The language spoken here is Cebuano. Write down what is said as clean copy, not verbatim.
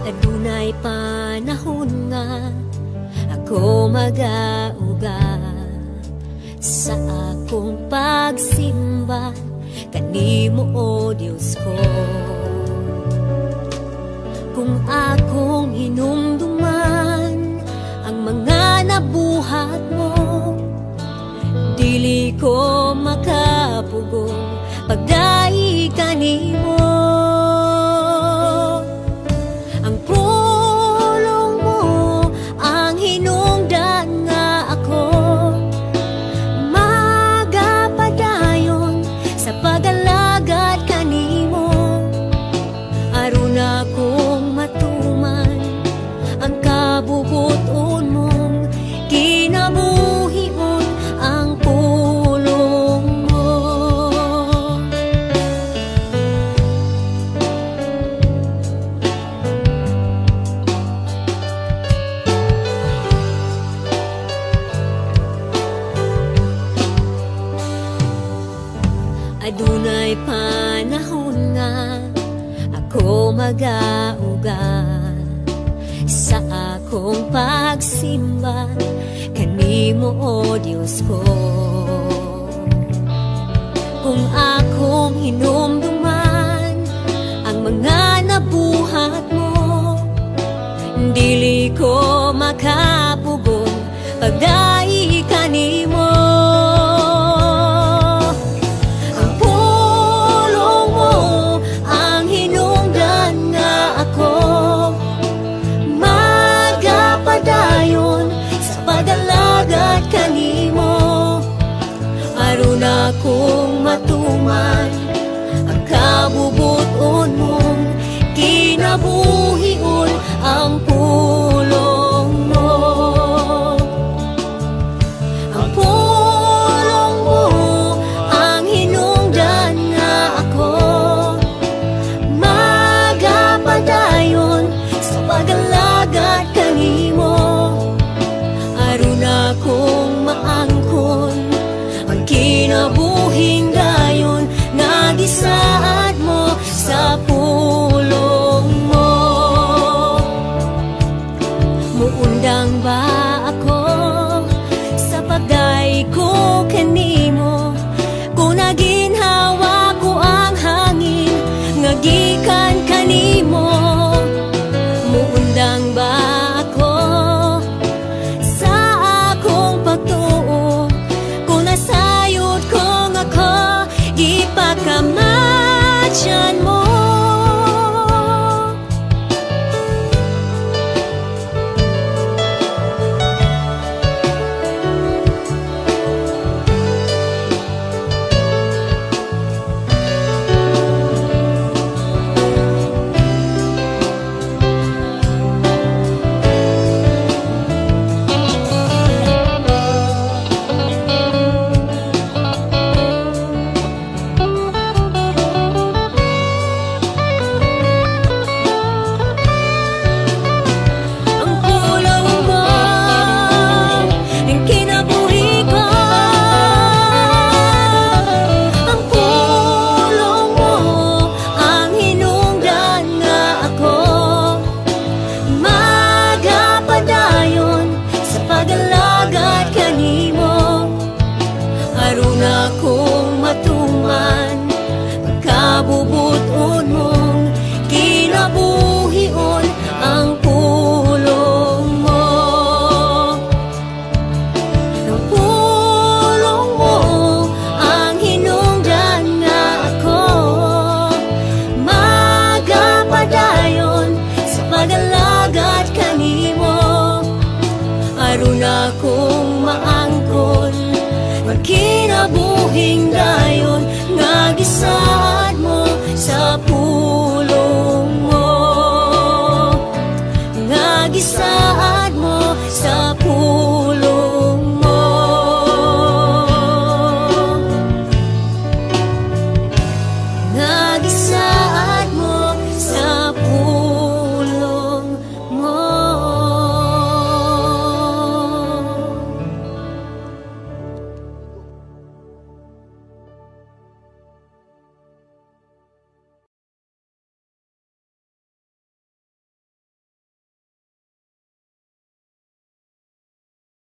Adunay panahon nga ako magauga sa akong pagsimba kanimo, O Dios ko. Kung akong hinumduman ang mga nabuhat mo, dili ko makapugong pagdayeg kanimo. Ang pulong mo ang hinungdan nga ako magapadayon sa pag-alagad kanimo, aron akong matuman ang kabubut-on mong kinabuhion ang pulong mo. Adunay panahon nga ako magauga sa akong pagsimba kanimo, O Dios ko. Kung akong hinumduman